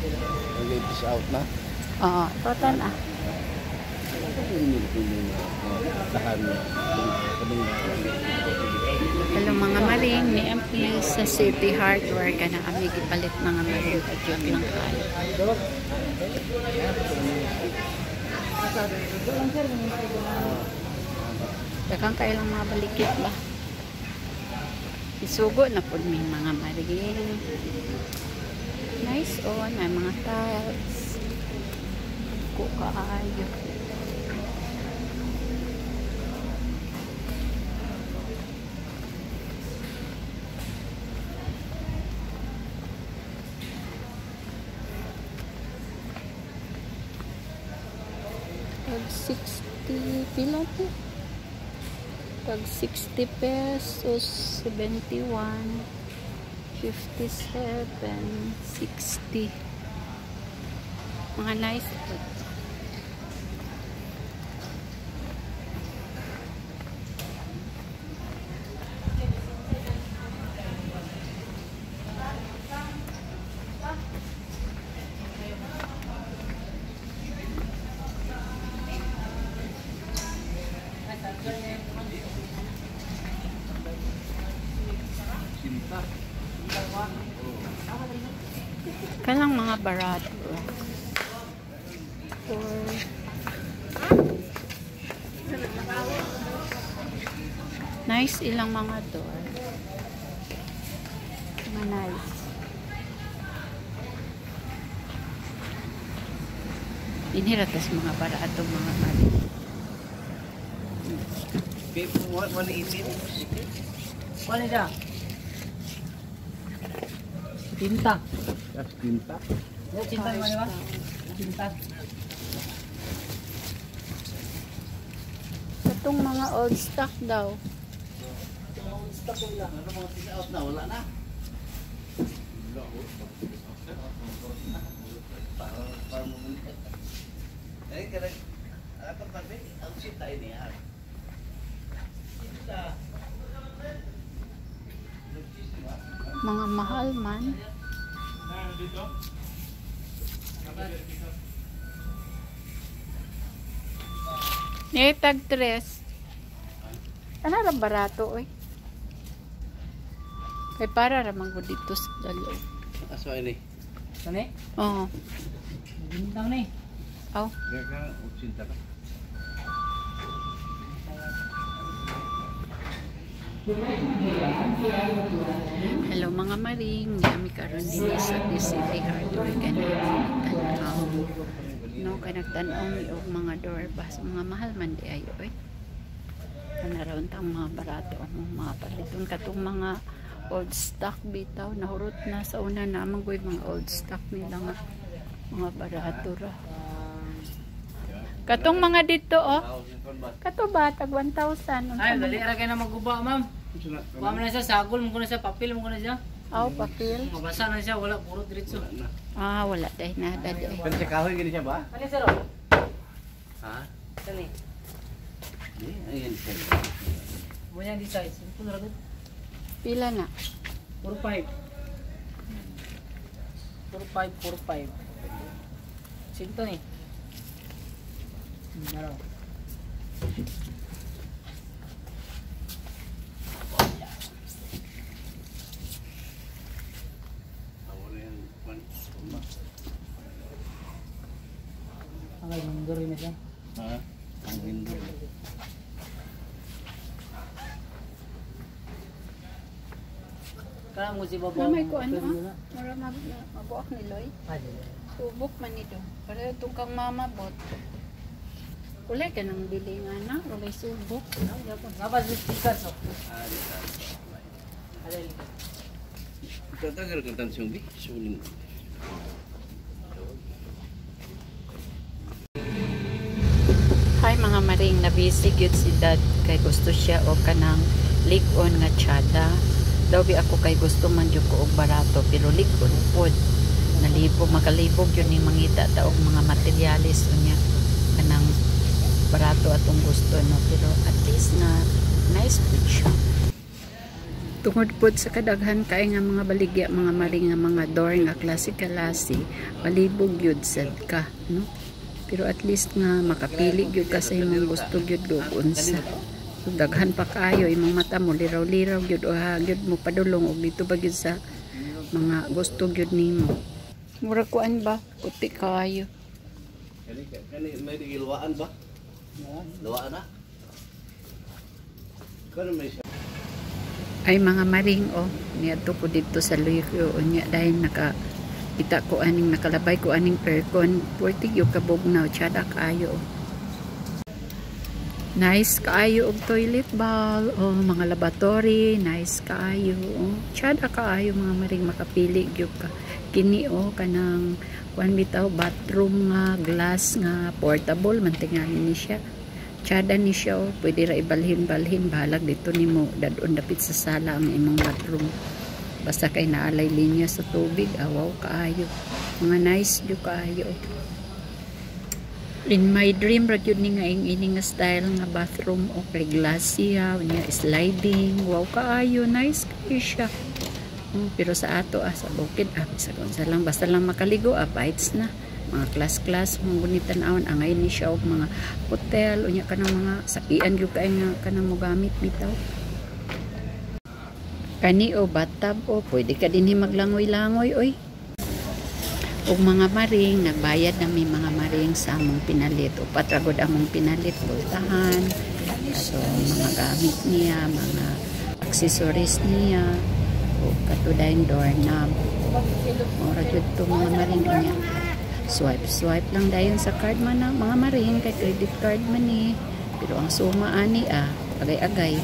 Okay, peace out na. Oo, total ah. Hello mga maring, ni Ampi sa City Hardware ka na kami gipalit mga maring, padyot lang kayo. Daghang kayo lang mga balikit ba? Isugo na po may mga maring. Nice oh, na mga tiles. Ko kaayo. Tag 60 pila to? Tag 60 pesos, 71, 57, 60. Mga nice po. Kanang mga barato. For nice ilang mga door. Mga nice. Inhiratas mga barato mga mali. 118. Kuha siya. Tinta. Tinta. Tinta naman, di ba? Tinta. Itong mga old stock daw. Old stock wala. Ano mga peace out na? Wala na. Ay, karang atong tabi, ang sinta ini ah. Sinta. Mga mahal man. Eh, tag tres. Ano ra barato oy? Kay para ra man gud dito sa dalo. Aso ini. Ano? Oo. Bintang ni. Aw. Gaka sinta ka. Hello mga maring, kami karon dinhi sa City Hardware kanang tan-aw. No, kanang tan-aw mi og mga door bas, mga mahal man di ayo oy. Kanaraon tang mga barato ang mga paliton katong mga old stock bitaw nahurot na sa una naman goy mga old stock nila nga mga barato ra. Katong mga dito oh. Kato ba tag 1,000? Ay, dali ra kay na maguba, ma'am. Kuha mo na siya, sagol mo na siya, papel mo na siya. Aw, papel. Mabasa na siya, wala puro diretso. Ah, wala dahil na dahil. Pero sa kahoy gini siya ba? Ano sir? Oh? Ha? Sani. Di, ayan siya. Mo yan di size. Simple ra gud. Pila na? 45. 45 45. Sinto ni. Naro. Ang window rin na siya. Ha? Ang window. Kaya mo si Baba. Na may kuan ha? Mura mabuak ni Loy. Subok man nito. Para itong kang mama bot. Ulay ka nang dili nga na. Ulay subok. Napa sa tikas oh. Ah, di ta. Alay. Tatagal ka tan siyong bi. Suling. Hi mga maring, nabisi gyud si dad kay gusto siya og kanang lig-on nga tsada. Daw bi ako kay gusto man jud ko og barato pero lig-on pod. Nalibog, makalibog yun ni mangita ta og mga materyales unya kanang barato atong gusto no, pero at least na nice pud siya. Tungod pod sa kadaghan kay nga mga baligya, mga maring, nga mga door nga klase-klase, palibog gyud sad ka, no? Pero at least nga makapili gyud ka sa imong gusto gyud og unsa. So, daghan pa kaayo, imong mata mo liraw-liraw gyud o ha gyud mo padulong og dito ba gyud sa mga gusto gyud nimo. Mura kuan ba? Puti kaayo. Kani kani may giluwaan ba? Luwaan na. Kano may siya. Ay, mga maring, oh, niadto ko dito sa Luyo unya dahil naka kita ko aning nakalabay ko aning aircon, 40 yung kabugnaw, tsada kaayo, oh. Nice kaayo og toilet bowl, oh, mga lavatory, nice kaayo, oh. Tsada kaayo, mga maring, makapili gyud ka. Kini, oh, kanang kuan bitaw, bathroom nga glass nga portable man tingali ni siya. Tsada ni siya, oh. Pwede ra ibalhin-balhin, bahalag dito nimo dadon dapit sa sala ang imong bathroom. Basta kay naalay linya sa tubig, awaw kaayo. Mga nice jud kaayo, oh. In my dream ra gyud ni nga ing ini nga style nga bathroom o kay glass siya, unya sliding, wow kaayo, nice kaayo siya. Pero sa ato ah, sa bukid ah, bisag unsa lang, basta lang makaligo ah, bites na. Mga class-class, mga gunitan awon, angay ni siya og mga hotel, unya kanang mga sakian gyud kay nga kanang mogamit bitaw. Kani o bathtub o, pwede ka dinhi maglangoy-langoy oy. Ug mga maring, nagbayad na mi, mga maring, sa among pinalit. Upat ra gud among pinalit, pultahan, ato mga gamit niya, mga accessories niya, o kato dayon doorknob. Mura jud to, mga maring, niya. Swipe swipe lang dayon sa card man na, mga maring, kay credit card man ni. Pero ang suma ani ah, agay-agay.